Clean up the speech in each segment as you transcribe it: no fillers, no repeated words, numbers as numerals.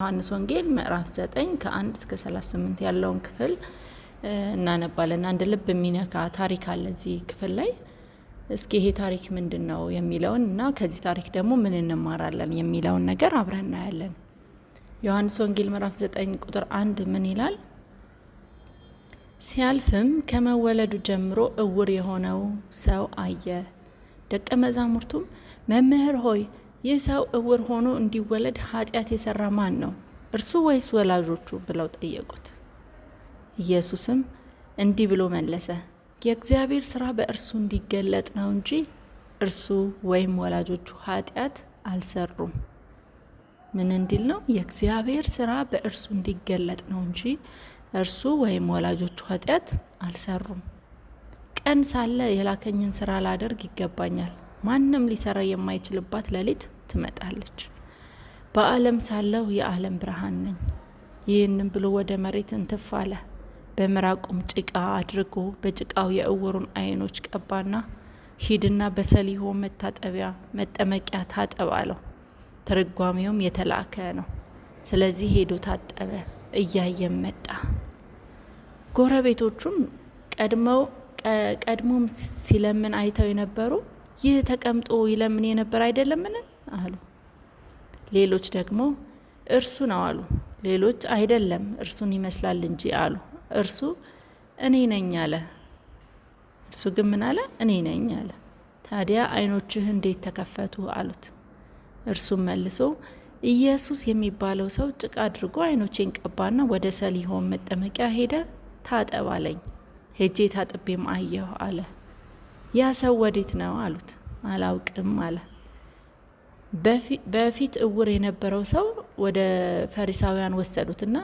ዮሐንስ ወንጌል ምዕራፍ 9 ከ1 እስከ 38 ያለውን ክፍል እናነባለን። አንድ ልብ የሚነካ ታሪክ አለ እዚህ ክፍል ላይ። እስኪ ይሄ ታሪክ ምንድን ነው የሚለውን እና ከዚህ ታሪክ ደግሞ ምን እንማራለን የሚለውን ነገር አብረን እናያለን። ዮሐንስ ወንጌል ምዕራፍ 9 ቁጥር 1 ምን ይላል? ሲያልፍም ከመወለዱ ጀምሮ እውር የሆነው ሰው አየ። ደቀ መዛሙርቱም መምህር ሆይ፣ ይህ ሰው እውር ሆኖ እንዲወለድ ኃጢአት የሰራ ማን ነው? እርሱ ወይስ ወላጆቹ? ብለው ጠየቁት። ኢየሱስም እንዲህ ብሎ መለሰ፣ የእግዚአብሔር ስራ በእርሱ እንዲገለጥ ነው እንጂ እርሱ ወይም ወላጆቹ ኃጢአት አልሰሩም። ምን እንዲል ነው? የእግዚአብሔር ስራ በእርሱ እንዲገለጥ ነው እንጂ እርሱ ወይም ወላጆቹ ኃጢአት አልሰሩም። ቀን ሳለ የላከኝን ስራ ላደርግ ይገባኛል። ማንም ሊሰራ የማይችልባት ሌሊት ትመጣለች። በዓለም ሳለሁ የዓለም ብርሃን ነኝ። ይህንም ብሎ ወደ መሬት እንትፍ አለ። በምራቁም ጭቃ አድርጎ በጭቃው የእውሩን ዓይኖች ቀባና ሂድና በሰሊሆም መታጠቢያ መጠመቂያ ታጠብ አለው። ትርጓሜውም የተላከ ነው። ስለዚህ ሄዶ ታጠበ፣ እያየም መጣ። ጎረቤቶቹም ቀድመው ቀድሞም ሲለምን አይተው የነበሩ ይህ ተቀምጦ ይለምን የነበር አይደለምን? አሉ። ሌሎች ደግሞ እርሱ ነው አሉ። ሌሎች አይደለም፣ እርሱን ይመስላል እንጂ አሉ። እርሱ እኔ ነኝ አለ። እርሱ ግን ምን አለ? እኔ ነኝ አለ። ታዲያ ዓይኖችህ እንዴት ተከፈቱ? አሉት። እርሱም መልሶ ኢየሱስ የሚባለው ሰው ጭቃ አድርጎ ዓይኖቼን ቀባና ወደ ሰሊሆም መጠመቂያ ሄደ ታጠብ አለኝ። ሄጄ ታጥቤም አየሁ አለ። ያ ሰው ወዴት ነው አሉት። አላውቅም አለ። በፊት እውር የነበረው ሰው ወደ ፈሪሳውያን ወሰዱትና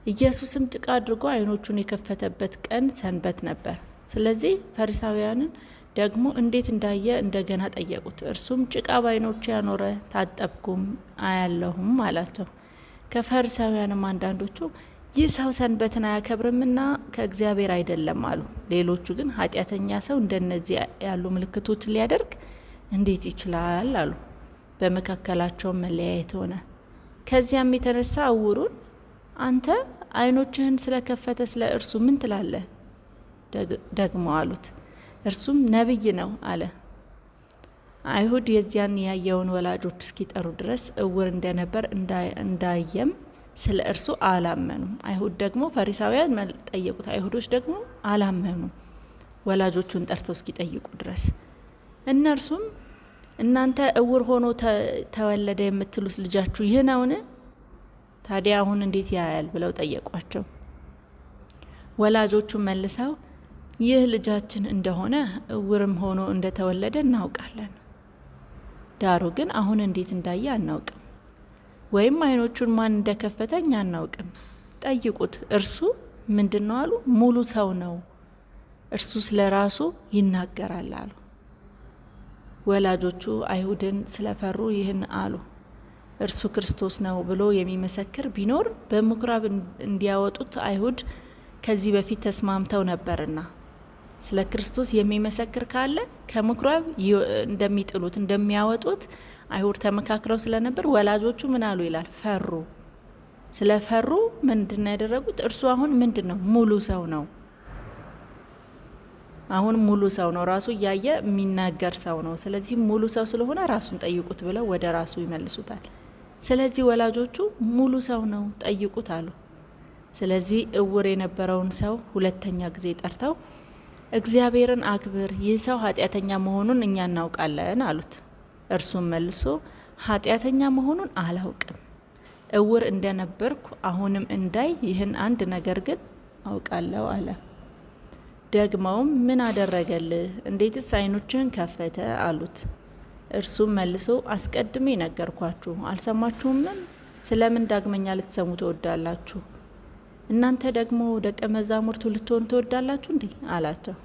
ኢየሱስም ጭቃ አድርጎ ዓይኖቹን የከፈተበት ቀን ሰንበት ነበር። ስለዚህ ፈሪሳውያንን ደግሞ እንዴት እንዳየ እንደገና ጠየቁት። እርሱም ጭቃ በዓይኖቼ ያኖረ፣ ታጠብኩም፣ አያለሁም አላቸው። ከፈሪሳውያንም አንዳንዶቹ ይህ ሰው ሰንበትን አያከብርምና ከእግዚአብሔር አይደለም አሉ። ሌሎቹ ግን ኃጢአተኛ ሰው እንደነዚህ ያሉ ምልክቶችን ሊያደርግ እንዴት ይችላል አሉ። በመካከላቸውም መለያየት ሆነ። ከዚያም የተነሳ እውሩን አንተ ዓይኖችህን ስለከፈተ ስለ እርሱ ምን ትላለህ? ደግሞ አሉት። እርሱም ነቢይ ነው አለ። አይሁድ የዚያን ያየውን ወላጆች እስኪጠሩ ድረስ እውር እንደነበር እንዳየም ስለ እርሱ አላመኑም። አይሁድ ደግሞ ፈሪሳውያን ጠየቁት። አይሁዶች ደግሞ አላመኑም ወላጆቹን ጠርተው እስኪጠይቁ ድረስ። እነርሱም እናንተ እውር ሆኖ ተወለደ የምትሉት ልጃችሁ ይህ ነውን? ታዲያ አሁን እንዴት ያያል? ብለው ጠየቋቸው። ወላጆቹ መልሰው ይህ ልጃችን እንደሆነ እውርም ሆኖ እንደተወለደ እናውቃለን። ዳሩ ግን አሁን እንዴት እንዳየ አናውቅም፣ ወይም ዓይኖቹን ማን እንደከፈተ እኛ አናውቅም። ጠይቁት፣ እርሱ ምንድን ነው አሉ፣ ሙሉ ሰው ነው፣ እርሱ ስለ ራሱ ይናገራል አሉ። ወላጆቹ አይሁድን ስለፈሩ ይህን አሉ። እርሱ ክርስቶስ ነው ብሎ የሚመሰክር ቢኖር በምኩራብ እንዲያወጡት አይሁድ ከዚህ በፊት ተስማምተው ነበርና ስለ ክርስቶስ የሚመሰክር ካለ ከምኩራብ እንደሚጥሉት እንደሚያወጡት አይሁድ ተመካክረው ስለነበር ወላጆቹ ምን አሉ ይላል፣ ፈሩ። ስለፈሩ ምንድን ነው ያደረጉት? እርሱ አሁን ምንድን ነው ሙሉ ሰው ነው። አሁን ሙሉ ሰው ነው፣ ራሱ እያየ የሚናገር ሰው ነው። ስለዚህ ሙሉ ሰው ስለሆነ ራሱን ጠይቁት ብለው ወደ ራሱ ይመልሱታል። ስለዚህ ወላጆቹ ሙሉ ሰው ነው ጠይቁት አሉ። ስለዚህ እውር የነበረውን ሰው ሁለተኛ ጊዜ ጠርተው እግዚአብሔርን አክብር፣ ይህ ሰው ኃጢአተኛ መሆኑን እኛ እናውቃለን አሉት። እርሱም መልሶ ኃጢአተኛ መሆኑን አላውቅም፣ እውር እንደነበርኩ አሁንም እንዳይ ይህን አንድ ነገር ግን አውቃለሁ አለ። ደግመውም ምን አደረገልህ? እንዴትስ ዓይኖችህን ከፈተ? አሉት። እርሱም መልሶ አስቀድሜ ነገርኳችሁ፣ አልሰማችሁምም? ስለምን ዳግመኛ ልትሰሙ ትወዳላችሁ? እናንተ ደግሞ ደቀ መዛሙርቱ ልትሆኑ ትወዳላችሁ እንዴ? አላቸው።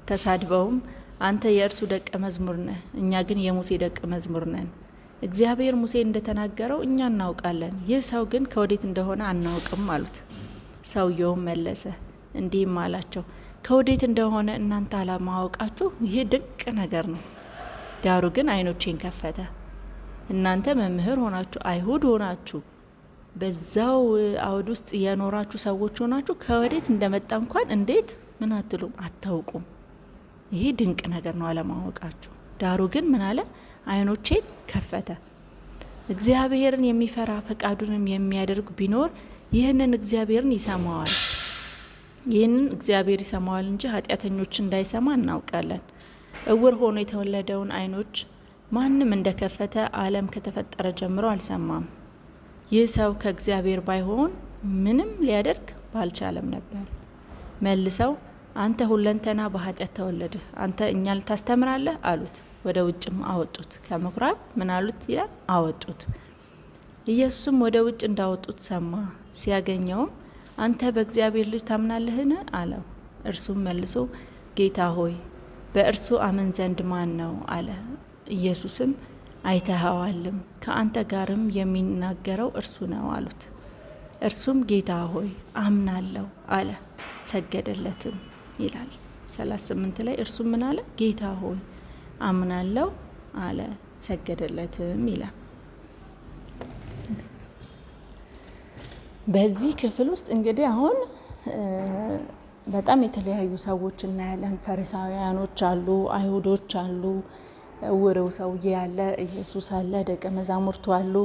ተሳድበውም አንተ የእርሱ ደቀ መዝሙር ነህ፣ እኛ ግን የሙሴ ደቀ መዝሙር ነን። እግዚአብሔር ሙሴ እንደተናገረው እኛ እናውቃለን፣ ይህ ሰው ግን ከወዴት እንደሆነ አናውቅም አሉት። ሰውየውም መለሰ እንዲህም አላቸው፣ ከወዴት እንደሆነ እናንተ አለማወቃችሁ ይህ ድንቅ ነገር ነው። ዳሩ ግን ዓይኖቼን ከፈተ። እናንተ መምህር ሆናችሁ አይሁድ ሆናችሁ በዛው አውድ ውስጥ የኖራችሁ ሰዎች ሆናችሁ ከወዴት እንደመጣ እንኳን እንዴት ምን አትሉም፣ አታውቁም። ይሄ ድንቅ ነገር ነው አለማወቃችሁ። ዳሩ ግን ምን አለ? ዓይኖቼን ከፈተ። እግዚአብሔርን የሚፈራ ፈቃዱንም የሚያደርግ ቢኖር ይህንን እግዚአብሔርን ይሰማዋል። ይህንን እግዚአብሔር ይሰማዋል እንጂ ኃጢአተኞች እንዳይሰማ እናውቃለን። እውር ሆኖ የተወለደውን ዓይኖች ማንም እንደከፈተ ዓለም ከተፈጠረ ጀምሮ አልሰማም። ይህ ሰው ከእግዚአብሔር ባይሆን ምንም ሊያደርግ ባልቻለም ነበር። መልሰው አንተ ሁለንተና በኃጢአት ተወለድህ፣ አንተ እኛን ታስተምራለህ አሉት። ወደ ውጭም አወጡት። ከምኩራብ ምን አሉት ይላል? አወጡት። ኢየሱስም ወደ ውጭ እንዳወጡት ሰማ። ሲያገኘውም አንተ በእግዚአብሔር ልጅ ታምናለህን? አለው። እርሱም መልሶ ጌታ ሆይ፣ በእርሱ አምን ዘንድ ማን ነው? አለ። ኢየሱስም አይተኸዋልም፣ ከአንተ ጋርም የሚናገረው እርሱ ነው አሉት። እርሱም ጌታ ሆይ፣ አምናለሁ አለ፣ ሰገደለትም ይላል። 38 ላይ እርሱም ምን አለ? ጌታ ሆይ፣ አምናለሁ አለ፣ ሰገደለትም ይላል። በዚህ ክፍል ውስጥ እንግዲህ አሁን በጣም የተለያዩ ሰዎች እናያለን። ፈሪሳውያኖች አሉ፣ አይሁዶች አሉ፣ እውረው ሰውዬ አለ፣ ኢየሱስ አለ፣ ደቀ መዛሙርቱ አሉ።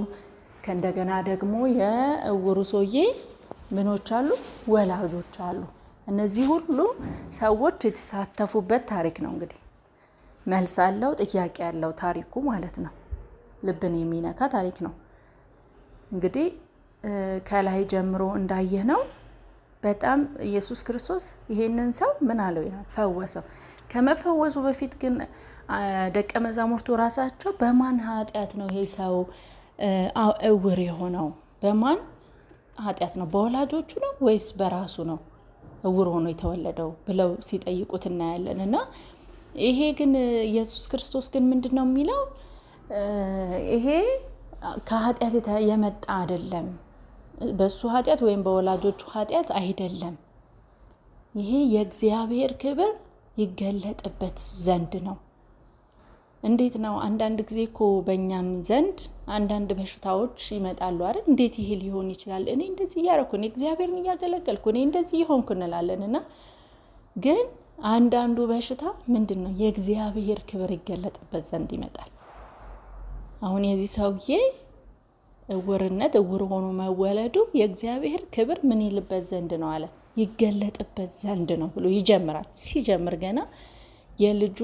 ከእንደገና ደግሞ የእውሩ ሰውዬ ምኖች አሉ፣ ወላጆች አሉ። እነዚህ ሁሉ ሰዎች የተሳተፉበት ታሪክ ነው። እንግዲህ መልስ አለው፣ ጥያቄ ያለው ታሪኩ ማለት ነው። ልብን የሚነካ ታሪክ ነው። እንግዲህ ከላይ ጀምሮ እንዳየ ነው በጣም ኢየሱስ ክርስቶስ ይሄንን ሰው ምን አለው ይላል፣ ፈወሰው። ከመፈወሱ በፊት ግን ደቀ መዛሙርቱ ራሳቸው በማን ኃጢአት ነው ይሄ ሰው እውር የሆነው? በማን ኃጢአት ነው? በወላጆቹ ነው ወይስ በራሱ ነው እውር ሆኖ የተወለደው ብለው ሲጠይቁት እናያለን። እና ይሄ ግን ኢየሱስ ክርስቶስ ግን ምንድን ነው የሚለው? ይሄ ከኃጢአት የመጣ አይደለም፣ በሱ ኃጢአት ወይም በወላጆቹ ኃጢአት አይደለም። ይሄ የእግዚአብሔር ክብር ይገለጥበት ዘንድ ነው። እንዴት ነው? አንዳንድ ጊዜ እኮ በእኛም ዘንድ አንዳንድ በሽታዎች ይመጣሉ አይደል? እንዴት ይሄ ሊሆን ይችላል? እኔ እንደዚህ እያደረኩ፣ እኔ እግዚአብሔርን እያገለገልኩ፣ እኔ እንደዚህ እየሆንኩ እንላለን። እና ግን አንዳንዱ በሽታ ምንድን ነው? የእግዚአብሔር ክብር ይገለጥበት ዘንድ ይመጣል። አሁን የዚህ ሰውዬ እውርነት፣ እውር ሆኖ መወለዱ የእግዚአብሔር ክብር ምን ይልበት ዘንድ ነው አለ፣ ይገለጥበት ዘንድ ነው ብሎ ይጀምራል። ሲጀምር ገና የልጁ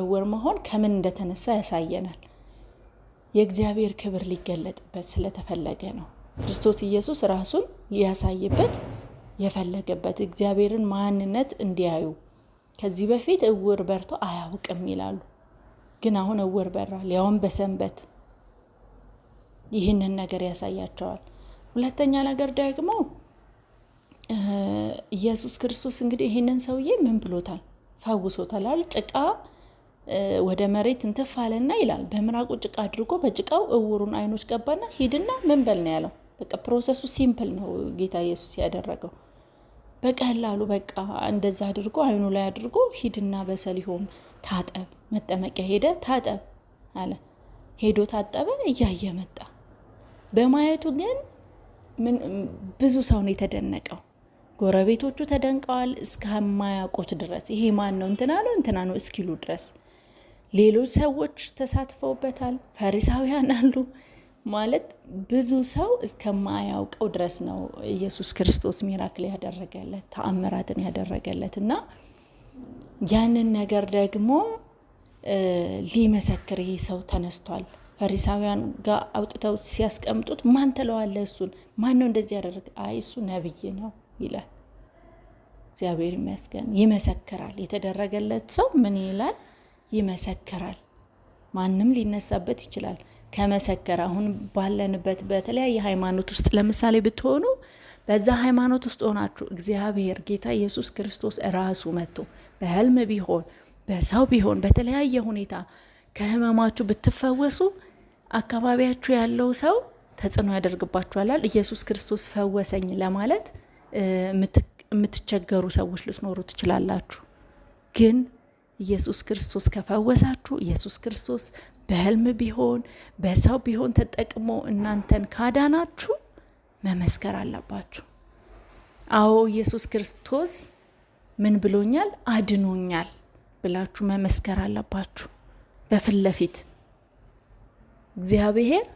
እውር መሆን ከምን እንደተነሳ ያሳየናል። የእግዚአብሔር ክብር ሊገለጥበት ስለተፈለገ ነው። ክርስቶስ ኢየሱስ ራሱን ሊያሳይበት የፈለገበት እግዚአብሔርን ማንነት እንዲያዩ። ከዚህ በፊት እውር በርቶ አያውቅም ይላሉ። ግን አሁን እውር በራ፣ ያውም በሰንበት። ይህንን ነገር ያሳያቸዋል። ሁለተኛ ነገር ደግሞ ኢየሱስ ክርስቶስ እንግዲህ ይህንን ሰውዬ ምን ብሎታል? ፈውሶታል። ጭቃ ወደ መሬት እንትፍ አለና ይላል። በምራቁ ጭቃ አድርጎ በጭቃው እውሩን አይኖች ቀባና ሂድና ምን በል ነው ያለው። በቃ process ኡ simple ነው ጌታ ኢየሱስ ያደረገው። በቀላሉ በቃ እንደዛ አድርጎ አይኑ ላይ አድርጎ ሂድና በሰሊሆም ታጠብ፣ መጠመቂያ ሄደ ታጠብ አለ። ሄዶ ታጠበ፣ እያየ መጣ። በማየቱ ግን ምን ብዙ ሰው ነው የተደነቀው። ጎረቤቶቹ ተደንቀዋል እስከማያውቁት ድረስ፣ ይሄ ማን ነው፣ እንትና ነው፣ እንትና ነው እስኪሉ ድረስ። ሌሎች ሰዎች ተሳትፈውበታል። ፈሪሳውያን አሉ። ማለት ብዙ ሰው እስከማያውቀው ድረስ ነው ኢየሱስ ክርስቶስ miracle ያደረገለት፣ ተአምራትን ያደረገለት። እና ያንን ነገር ደግሞ ሊመሰክር ይህ ሰው ተነስቷል። ፈሪሳውያን ጋር አውጥተው ሲያስቀምጡት ማን ትለዋለህ? እሱን ማን ነው እንደዚህ ያደረገ? አይ፣ እሱ ነብይ ነው ይላል። እግዚአብሔር ይመስገን ይመሰክራል። የተደረገለት ሰው ምን ይላል? ይመሰክራል። ማንም ሊነሳበት ይችላል። ከመሰከረ አሁን ባለንበት በተለያየ ሃይማኖት ውስጥ ለምሳሌ ብትሆኑ፣ በዛ ሃይማኖት ውስጥ ሆናችሁ እግዚአብሔር ጌታ ኢየሱስ ክርስቶስ ራሱ መጥቶ በህልም ቢሆን፣ በሰው ቢሆን፣ በተለያየ ሁኔታ ከህመማችሁ ብትፈወሱ አካባቢያችሁ ያለው ሰው ተጽዕኖ ያደርግባችኋል። ኢየሱስ ክርስቶስ ፈወሰኝ ለማለት የምትቸገሩ ሰዎች ልትኖሩ ትችላላችሁ። ግን ኢየሱስ ክርስቶስ ከፈወሳችሁ፣ ኢየሱስ ክርስቶስ በህልም ቢሆን፣ በሰው ቢሆን ተጠቅሞ እናንተን ካዳናችሁ መመስከር አለባችሁ። አዎ ኢየሱስ ክርስቶስ ምን ብሎኛል? አድኖኛል ብላችሁ መመስከር አለባችሁ። በፊት ለፊት እግዚአብሔር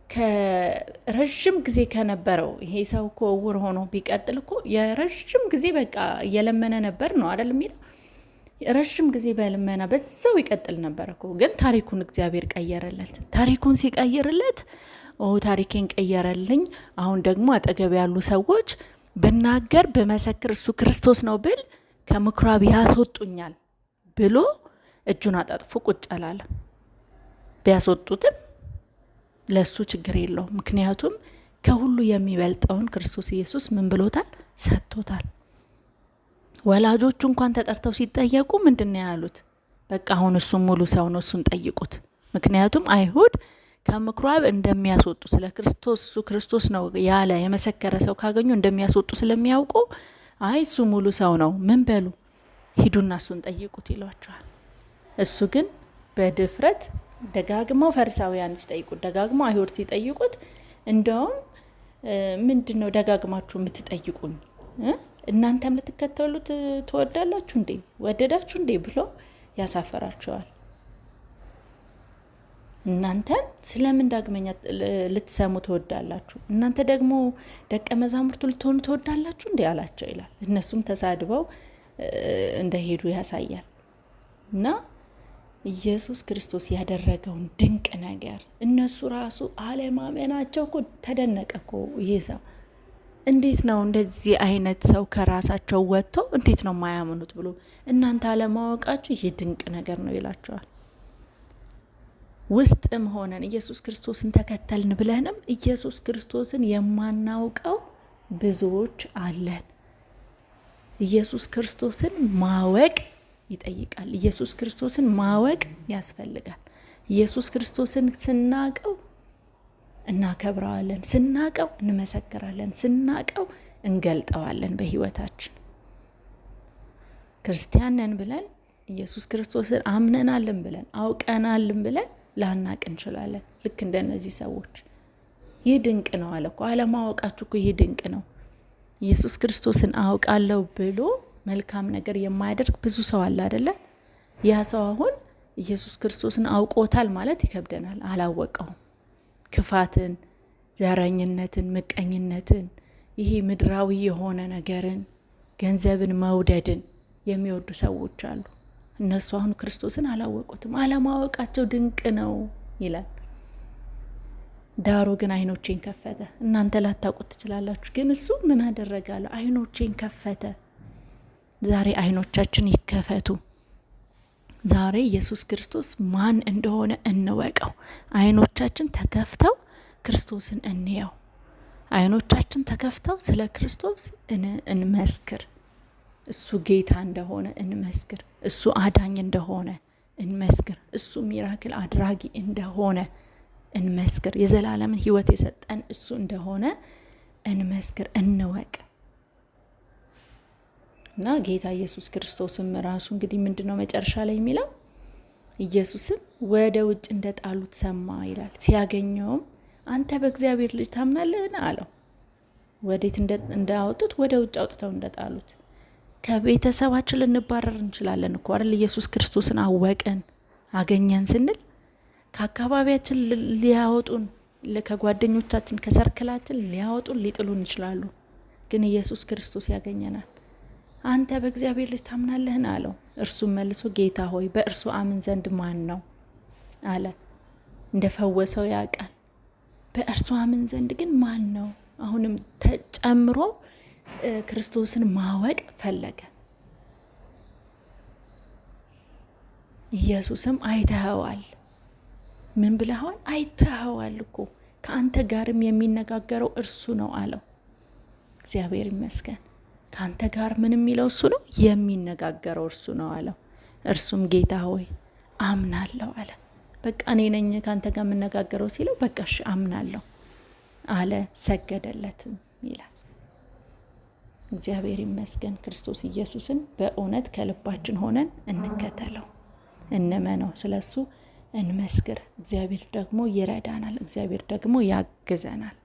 ከረዥም ጊዜ ከነበረው ይሄ ሰው እኮ እውር ሆኖ ቢቀጥል እኮ የረዥም ጊዜ በቃ እየለመነ ነበር ነው አይደል የሚለው። ረዥም ጊዜ በልመና በዛው ይቀጥል ነበር እኮ። ግን ታሪኩን እግዚአብሔር ቀየረለት። ታሪኩን ሲቀይርለት ኦ ታሪኬን ቀየረልኝ፣ አሁን ደግሞ አጠገብ ያሉ ሰዎች ብናገር ብመሰክር እሱ ክርስቶስ ነው ብል ከምኩራብ ያስወጡኛል ብሎ እጁን አጣጥፎ ቁጭ አላለም። ቢያስወጡትም ለሱ ችግር የለውም። ምክንያቱም ከሁሉ የሚበልጠውን ክርስቶስ ኢየሱስ ምን ብሎታል? ሰጥቶታል። ወላጆቹ እንኳን ተጠርተው ሲጠየቁ ምንድን ነው ያሉት? በቃ አሁን እሱ ሙሉ ሰው ነው፣ እሱን ጠይቁት። ምክንያቱም አይሁድ ከምኩራብ እንደሚያስወጡ ስለ ክርስቶስ እሱ ክርስቶስ ነው ያለ የመሰከረ ሰው ካገኙ እንደሚያስወጡ ስለሚያውቁ አይ እሱ ሙሉ ሰው ነው፣ ምን በሉ ሂዱና እሱን ጠይቁት ይሏቸዋል። እሱ ግን በድፍረት ደጋግመው ፈሪሳውያን ሲጠይቁት፣ ደጋግመው አይሁድ ሲጠይቁት፣ እንደውም ምንድን ነው ደጋግማችሁ የምትጠይቁኝ? እናንተም ልትከተሉት ትወዳላችሁ እንዴ? ወደዳችሁ እንዴ? ብሎ ያሳፈራቸዋል። እናንተም ስለምን ዳግመኛ ልትሰሙ ትወዳላችሁ? እናንተ ደግሞ ደቀ መዛሙርቱ ልትሆኑ ትወዳላችሁ እንዴ አላቸው ይላል። እነሱም ተሳድበው እንደሄዱ ያሳያል። እና ኢየሱስ ክርስቶስ ያደረገውን ድንቅ ነገር እነሱ ራሱ አለማመናቸው እኮ ተደነቀ እኮ። ይህ ሰው እንዴት ነው እንደዚህ አይነት ሰው ከራሳቸው ወጥቶ እንዴት ነው የማያምኑት ብሎ እናንተ አለማወቃችሁ ይህ ድንቅ ነገር ነው ይላቸዋል። ውስጥም ሆነን ኢየሱስ ክርስቶስን ተከተልን ብለንም ኢየሱስ ክርስቶስን የማናውቀው ብዙዎች አለን። ኢየሱስ ክርስቶስን ማወቅ ይጠይቃል። ኢየሱስ ክርስቶስን ማወቅ ያስፈልጋል። ኢየሱስ ክርስቶስን ስናቀው እናከብረዋለን፣ ስናቀው እንመሰክራለን፣ ስናቀው እንገልጠዋለን በሕይወታችን። ክርስቲያን ነን ብለን ኢየሱስ ክርስቶስን አምነናልን ብለን አውቀናልን ብለን ላናቅ እንችላለን። ልክ እንደነዚህ ሰዎች ይህ ድንቅ ነው አለ እኮ። አለማወቃችሁ እኮ ይህ ድንቅ ነው። ኢየሱስ ክርስቶስን አውቃለሁ ብሎ መልካም ነገር የማያደርግ ብዙ ሰው አለ አደለ? ያ ሰው አሁን ኢየሱስ ክርስቶስን አውቆታል ማለት ይከብደናል። አላወቀውም። ክፋትን፣ ዘረኝነትን፣ ምቀኝነትን፣ ይሄ ምድራዊ የሆነ ነገርን፣ ገንዘብን መውደድን የሚወዱ ሰዎች አሉ። እነሱ አሁን ክርስቶስን አላወቁትም። አለማወቃቸው ድንቅ ነው ይላል። ዳሩ ግን አይኖቼን ከፈተ። እናንተ ላታውቁት ትችላላችሁ፣ ግን እሱ ምን አደረጋለሁ? አይኖቼን ከፈተ። ዛሬ አይኖቻችን ይከፈቱ። ዛሬ ኢየሱስ ክርስቶስ ማን እንደሆነ እንወቀው። አይኖቻችን ተከፍተው ክርስቶስን እንየው። አይኖቻችን ተከፍተው ስለ ክርስቶስ እንመስክር። እሱ ጌታ እንደሆነ እንመስክር። እሱ አዳኝ እንደሆነ እንመስክር። እሱ miracle አድራጊ እንደሆነ እንመስክር። የዘላለምን ሕይወት የሰጠን እሱ እንደሆነ እንመስክር፣ እንወቅ። እና ጌታ ኢየሱስ ክርስቶስም ራሱ እንግዲህ ምንድን ነው መጨረሻ ላይ የሚለው? ኢየሱስም ወደ ውጭ እንደጣሉት ሰማ ይላል። ሲያገኘውም አንተ በእግዚአብሔር ልጅ ታምናለህን አለው። ወዴት እንዳወጡት? ወደ ውጭ አውጥተው እንደጣሉት። ከቤተሰባችን ልንባረር እንችላለን እኮ አይደል? ኢየሱስ ክርስቶስን አወቅን አገኘን ስንል ከአካባቢያችን ሊያወጡን፣ ከጓደኞቻችን ከሰርክላችን ሊያወጡን ሊጥሉን ይችላሉ። ግን ኢየሱስ ክርስቶስ ያገኘናል። አንተ በእግዚአብሔር ልጅ ታምናለህን አለው። እርሱም መልሶ ጌታ ሆይ በእርሱ አምን ዘንድ ማን ነው አለ። እንደፈወሰው ያውቃል። በእርሱ አምን ዘንድ ግን ማን ነው? አሁንም ተጨምሮ ክርስቶስን ማወቅ ፈለገ። ኢየሱስም አይተኸዋል። ምን ብለኸዋል? አይተኸዋል እኮ ከአንተ ጋርም የሚነጋገረው እርሱ ነው አለው። እግዚአብሔር ይመስገን። ከአንተ ጋር ምን የሚለው እሱ ነው፣ የሚነጋገረው እርሱ ነው አለው። እርሱም ጌታ ሆይ አምናለሁ አለ። በቃ እኔ ነኝ ከአንተ ጋር የምነጋገረው ሲለው በቃ እሺ አምናለሁ አለ። ሰገደለትም ይላል። እግዚአብሔር ይመስገን። ክርስቶስ ኢየሱስን በእውነት ከልባችን ሆነን እንከተለው፣ እንመነው፣ ስለሱ እንመስክር። እግዚአብሔር ደግሞ ይረዳናል። እግዚአብሔር ደግሞ ያግዘናል።